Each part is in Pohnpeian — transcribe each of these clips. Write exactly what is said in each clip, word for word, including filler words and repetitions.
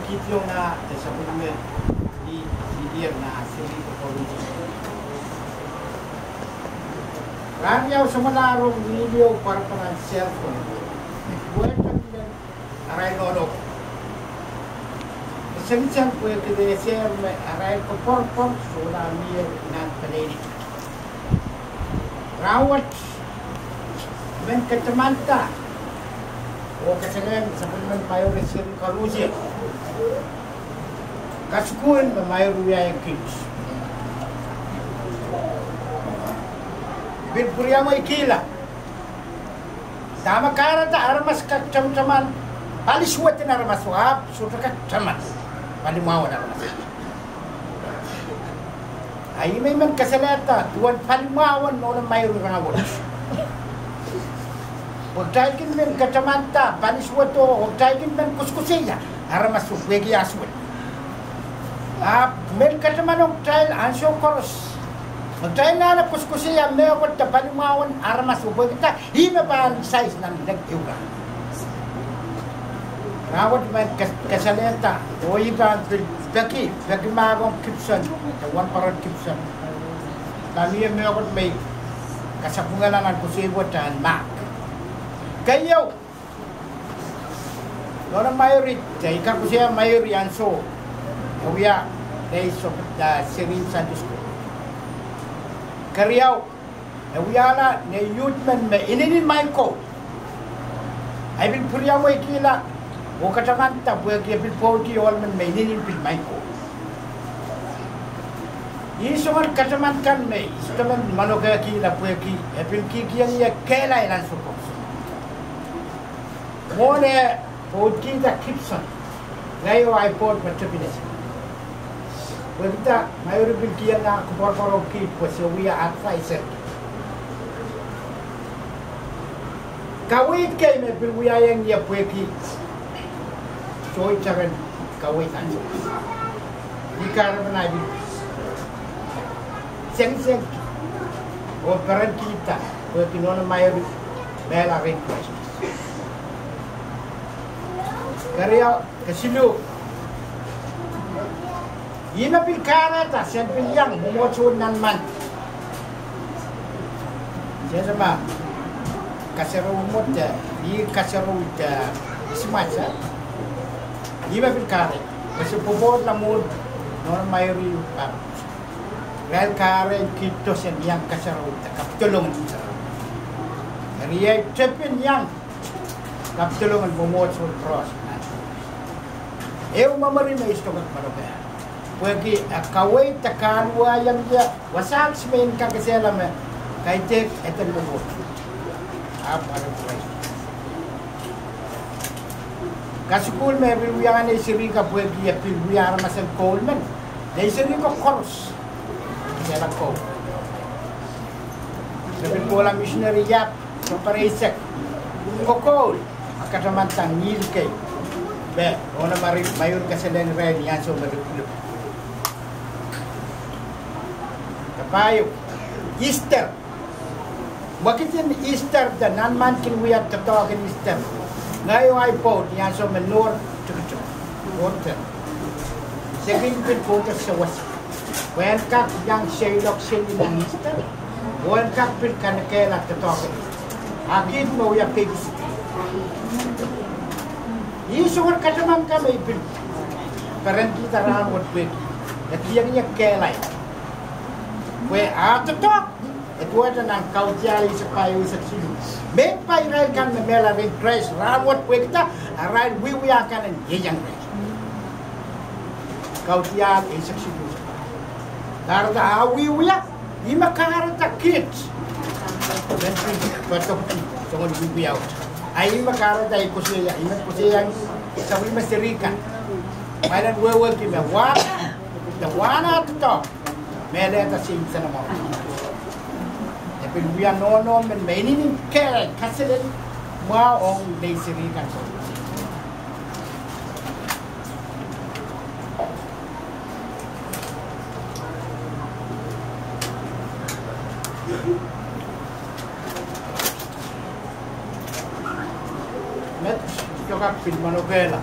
Kidion ah de sapwellime, ni, ni dier nah seri ko koaros. Rahn riau samwalahr rong ni liou pwarapwarahn cell phone. Wehwehki me arail nohno. Sengsen pwehki de ese me arail koapworopwor sohla mie nan peleni. Rahnwet, men katamanda oh kasalehng sapwellimen Mairi seri koaros. Kasukuhl me Mairi wiahiong kiht. I pil pwuriamweikihla dahme kahrehda aramas kak tamataman palisuwedin aramas, ahpw sohte kak taman palimwahwen aramas. A ih me I men kasalehda duwen palimwahwen nohno Mairi rahnwet. Pwe kitail kin men katamanda palisuwedo, oh kitail kin men koasoakoasoia aramas pwehki ah suwed. Ahpw men kataman ong kitail ansou koaros. Kitail anahne koasoakoasoia mehkot de palimwahwen aramas pwehki ih me pahn sais nan leng ehu rahn. Rahnwet I men kas-, kasalehda, oh I pahn pil peki, peki mahk ong Gibson, de wahnpoaron Gibson. Dahme mie mehkot me I kasapwungala nan koasoiwo wet en mahk. Keieu, nohno Mairi, de I kak koasoia Mairi ansou e wia nei seri Sunday school. Keriau, e wiahla nei youth men me inenen maing ko. I pil pwuriamweikihla oh katamanda pwehki e pil pwoudi ohl men me inenen pil maing ko. Ih soangen kataman kan me I sohte men manokehkihla pwehki e pil kihkihong ie kehlail ansou koaros. Mwohn eh pwoudkihda Gibson, ngehi oh ahi pwoud me tepin ese. Pwehkida Mairi pil kihong nah koapworopwor ong kiht pwe se wia adviser. Kaweid kei me pil wiahiong ie pwehki soh iteren kaweid ansou. Ih kahrepen ahi pil sengiseng oh perenkihda pwehki nohno Mairi mehla rehn Krais. Keriau, kesiluh, ih me pil kahrehda sen pil iang mwomwohdiso nan mandi. Sehse ma kasarawih mwo de, ih kasarawih de Krismas, eh? Ih me pil kahrehda, ma se pwopwoudla mwohn nohno Mairi, ah, irail kahrehiong kiht doh sen iang kasarawih de kapitolong. Eri I tepin iang kapitolong en mwomwohdiso koaros. Ehu memory me I sohte kak manokehla. Pwehki e kaweid de kahluwaiong ie, wasa kis me I kak esehla me kaidehk eden mwomwohdiso. Ahpw aren Krais. Kasukuhl me pil wia nei seri ka pwehki e pil wia aramasen koul men. Nei seri ko koaros esehla koul. Me pil kohla misineri ahpw sounpar eisek. Kokoul, a katamanda ngihl kei me nohno Mairi, Mairi kasalehng irail ni ansou me re pwulopwul. Kapahieu, Easter. Mwekid en Easter de Nanmand kin wia doadoahk en Easter. Ngehi oh ahi pwoud ni ansou me nohr tikitik, nohr ten, se kin pil kohdo sewese pwe en kak iang seiloak seli nan Easter, oh en kak pil kanekehla doadoahk en Easter. A kiht me wia peki. Ih soangen kataman ka me I pil perenkihda rahnwet pwehki e kihong ie kehlail. Pwe ah doadoahk e duwehte nan Kaudiahl eisek pahieu, eisek siluh. Mehn pai irail kan me mehla rehn Krais rahnwet pwehkida arail wiewia kan en ieiang irail. Kaudiahl eisek siluh. Kahrehda ah wiewia, ih me kahrehda kiht men pil padokedi soangen wiewia wet. A ih me kahrehda I koasoia, I men koasoia sapwellime seri kan, ma I len wehwehki me wahn, de wahn ah doadoahk mehlehda seiloak en mwo. E pil wia nohno men me inenen kehlail, kaselel mwahu ong nei seri kan. Met, I sohte kak pil manokehla.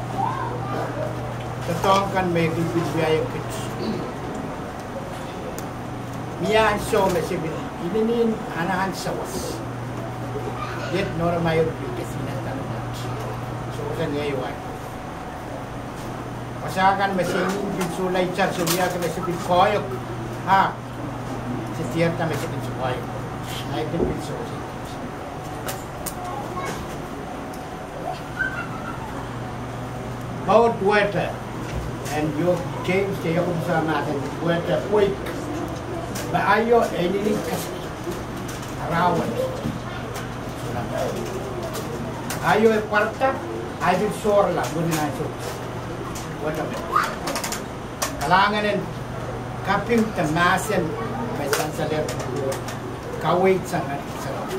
Doadoahk kan me I pil wiahiong kit. Mie ansou me se pil inenen anahn sawas. Iet nohno mair pil kesihnen dahme pahn sewese ngehi wai. Wasa kan me se inenen pil sohla itar, se wiahki me se pil koahiek. Ah, se diarada me se pil koahiek. Nait pil sewese. Mwohd wehte, en King James, de iokun sa mahsen wehte pweik. Me aio e inenen kese, rahnwet. Aio e pwarada, ahi pil sohrala mwurin ansou. Wehte me kalahngan en kaping de mahsen me sansalehr kaweid sang nan sarawi.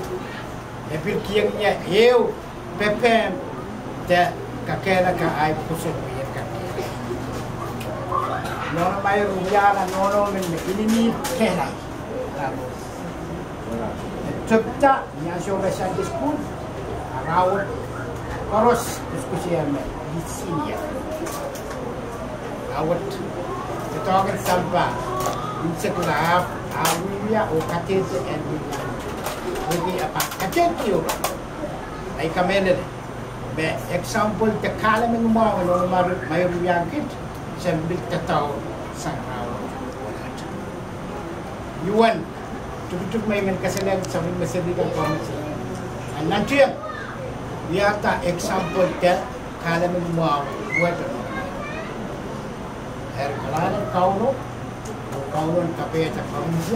E pil kihong ie ehu pepehm de kakehlaka ahi pwoson me I en kakehlaka. Nohno mair wiahla nohno men me inenen kehlail. E tepda ni ansou me Sunday school, a rahnwet koaros kuskusie me I senior. Rahnwet, doadoahk en sampah, insekla ahpw, ah wiewia oh kadehde en wiewia. Wehwehki e pahn kadehde oh. Ahi kamehlele me example de kahlemeng mwahu me nohno mair, mair wiahiong kit, se pil doadoahk sang rahnwet. Uwen, tukutuk me I men kasalehng sapwellime seri kan, koaros me se nantihong wiahda example de kahlemeng mwahu wehte. Eri kalahngan en Kauno, oh Kauno en kapehda koaros,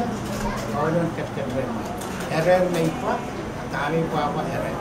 Kauno en ketiket rehmwail. Erehr me I pwa, a dahme I pwapwa erehr.